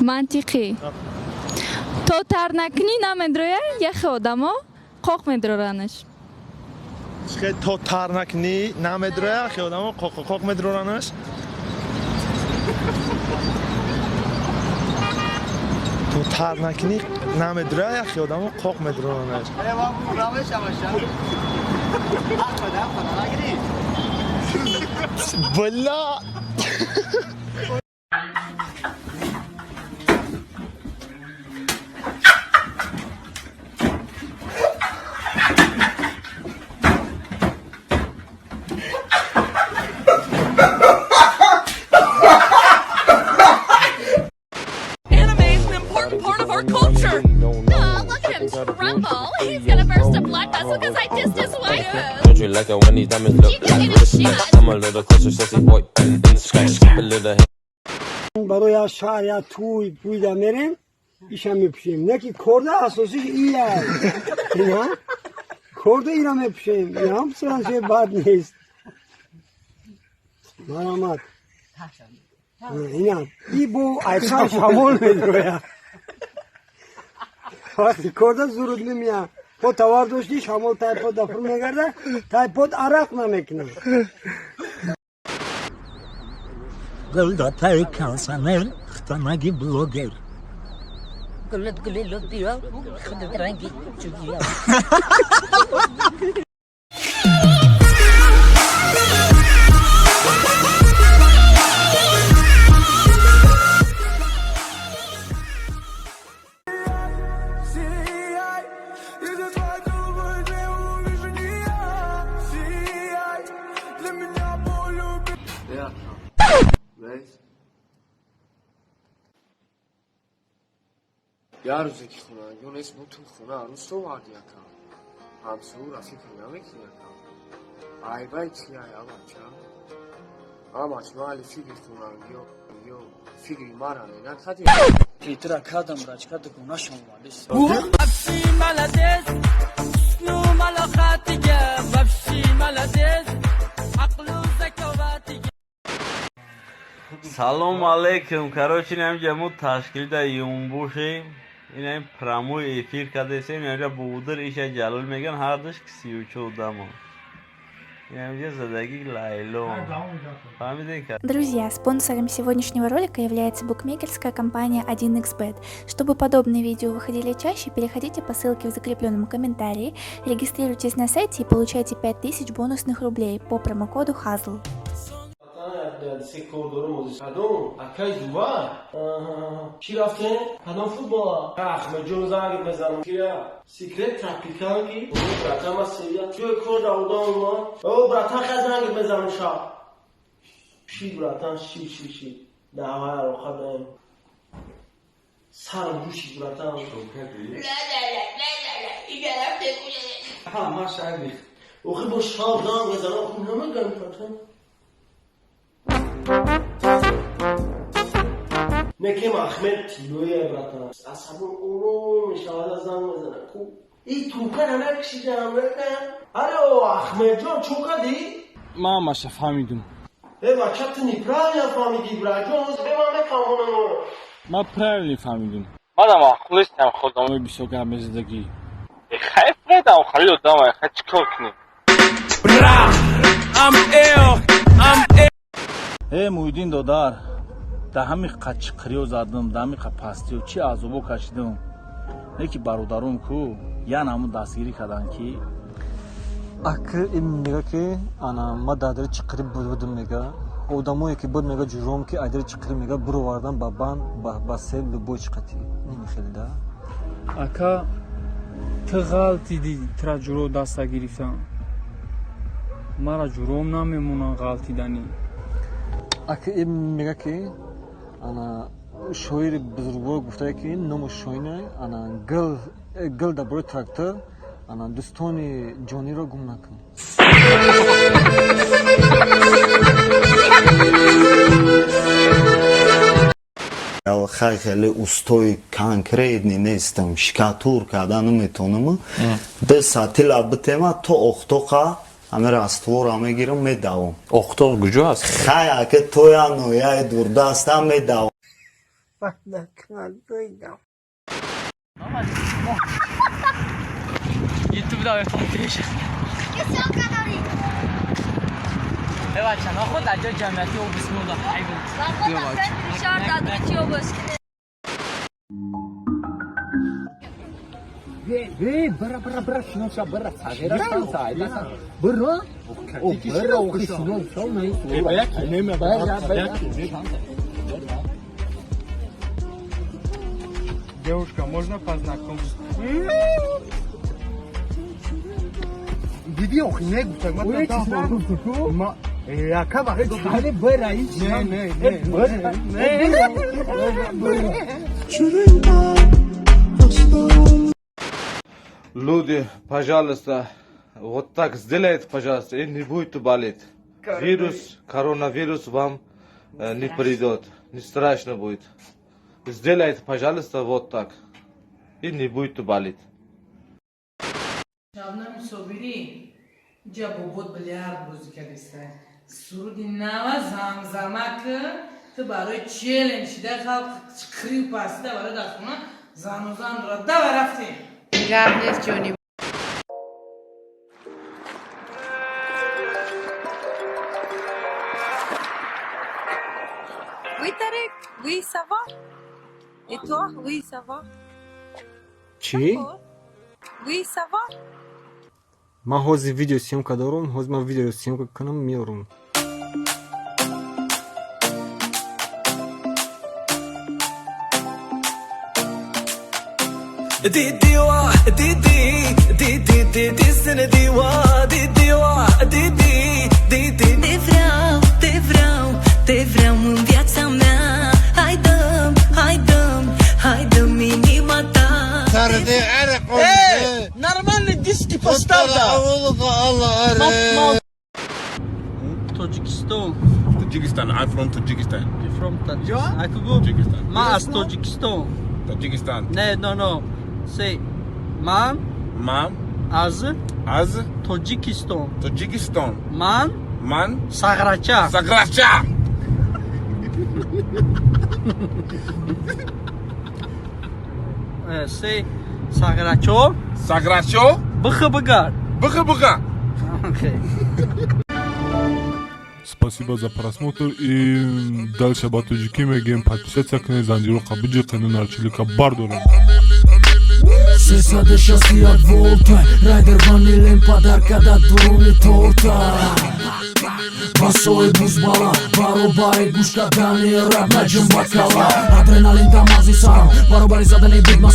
Мантиқӣ. То тар накунӣ, намедроя, яхе одамо қоқ медроранаш. Чихе то тар накунӣ, намедроя, хе одамо қоқ медроранаш. То тар накунӣ, намедроя, яхе одамо қоқ медроранаш. Бля! Anime is an important part of our culture. Oh, look at him tremble. He's gonna burst a blood vessel because I dissed his wife. Don't you like it when these diamonds look You can like get a wristlet? shot. I'm a little closer, sassy boy, in the sky. Skip a little Барои аз шаҳр я тӯй пӯйда мерем, иша мепӯшем. Не ки корда асосиш ия ина корда ира мепӯшем, иам писаранче бад нест. Марамат, ина и бо айсан шамол медроя. Вақти корда зуруд мемия по товар дошти, шамол тайпод дафр мегарда, тайпод арақ намекунад. Гулдатаи кансанер, хтанаги блогер. Гулут гули лубиё, худут ранги чугиё. Я рӯзе ки хонагиҳо нест, бо ту хона арӯс оварди, ака. Ҳамсоюра фикр намекунӣ, ака. Айбай чи ай, абача? Ҳамаш майли, фикри хонагиҳо ё фикри мара не накардӣ. Петра кадам рачка дугонашон омадест. Вообще молодец, husnu malohatiga, вообще молодец, aqlu zakovatiga. Салом алейкум. Короче, инамҷа мо ташкилда юмбушем. Инам прямой эфир кардесем. Инамҷа Бовудир, иша Ҷалол меган, ҳардуш 34 дамо. Инамҷа задаги Лайло. Фаҳмидем? Друзья, спонсором сегодняшнего ролика является букмекерская компания 1xBet. Чтобы подобные видео выходили чаще, переходите по ссылке в закрепленном комментарии, регистрируйтесь на сайте и получайте 5000 бонусных рублей по промокоду HAZL. Се кор дорум ози. Кадом акай зува чӣ рафтем? Кадом футбола? Ахмедҷон, занг мезанам. Кира секрет тропиканки, братан, ма серия ҷои кор даводам ма. О, братан, хай, занг мезанам шаб. Ши, братан, ши, ши, ши, давай, алоқа даем. Сарам гӯши, братан. Ҳама шаҳри. Охи, бо шаб занг мезанам, охи, намегам, братан. Некем Ахмед тилоя, братан, асабон ором мешавада, занг мезана ку и трубкара накшидам. Алло, Ахмедҷон, чо кардӣ? Ман ҳамаша фаҳмидум. Э, бача, ту неправильно фаҳмидӣ, братҷон, э, ман мефаҳмонам. Ман правильно фаҳмидум. Мадам маъқул нестам, одамои бисёр гап мезадагӣ. Хайф медам, хали одама, хай, чӣ кор кунем? I'm ill, I'm ill. Э, Муҳиддин додар, да ҳами қа чиқириё задам, да ҳами қа пастиё чӣ азобо кашидам, не ки бародаром ку ян ҳамун дастгирӣ карданд ки. Аки ин мега ки ана ма дар дари чиқирӣ будум, мега, одамое ки буд, мега, ҷуром ки айдари чиқирӣ, мега, буровардан ба банд, ба себ любой чиқати немихели да. Ака, ту ғалтидӣ, тура ҷуро даста гирифтам, мара ҷуром намемонанд ғалтиданӣ. Аки ин мега ки ана шоири бузургвор гуфтае ки ному шоина ана гил гил дар бораи трактор, ана дӯстони ҷониро гум накун. Хай, хеле устои конкретный нестам, штукатур карда наметонам. Д сатила битема то охтоқа ҳаме раствора мегирам, медавом. Охтоқ куҷо аст? Хай, ака, тоя нояи дурдастам, медавом. бад накунад, гӯйдам. Ютуб да мефонтеш. Бача, наход дар ҷои ҷамъиятӣ обыс монда. Ай. Бара, бара, бара, шиноша, бара, сағира, сан, бара, о, бара, охи, шиноша, не, бара, бара. Девушка, можно познакомиться? Диди, охи, не гуфтак, ма яка вақт гуфтани бара, ич не, не, не, не. Люди, пожалуйста, вот так сделайте, пожалуйста, и не будет болеть. Вирус, коронавирус вам не придет, не страшно будет. Сделайте, пожалуйста, вот так, и не будет болеть. Шабнами Собирӣ, инҷа бобот билярд бозӣ кардиста, суруди нава замзама ки, ту барои челлендж шида, халқ чиқирию пасида барои дар хона зану зан дорад. Давай, рафтем. Гап нест, ҷонӣ. Oui, Tarek, oui, ça va. Et toi, oui, ça va. Чӣ? Oui, ça va. Ман ҳозир видеосъёмка дорам, ҳозир ман видеосъёмка кунам, меорам. Диди ва диди диди диди син дива диди ва диди диди. Te vreau, te vreau, te vreau în viața mea. Hai dăm, hai dăm, hai dăm inima ta. Нормальный диски поставь. Тоҷикистон. Tajikistan. I'm from Tajikistan. You from Tajikistan? I could go. Tajikistan. Ма аз Тоҷикистон. Tajikistan. Не, no, no. Say, ман. Ман. Аз. Аз. Тоҷикистон. Tajikistan. Ман. Ман. Сағрача. Сағрача. Say, Сағрачо. Сағрачо. Бх бга. Бх бга. Okay. Спасибо за просмотр и дальше ба тоҷикӣ мегӯем: подписаться кунед, занҷироқа биҷиқену нарчилика бардорем. 361 волта, райдер ванилен подарка да дуруни торта. Басои бузбала, баробари гӯш кардани рап, наҷум бакала, адреналин дамази сарам, баробари задани бигма.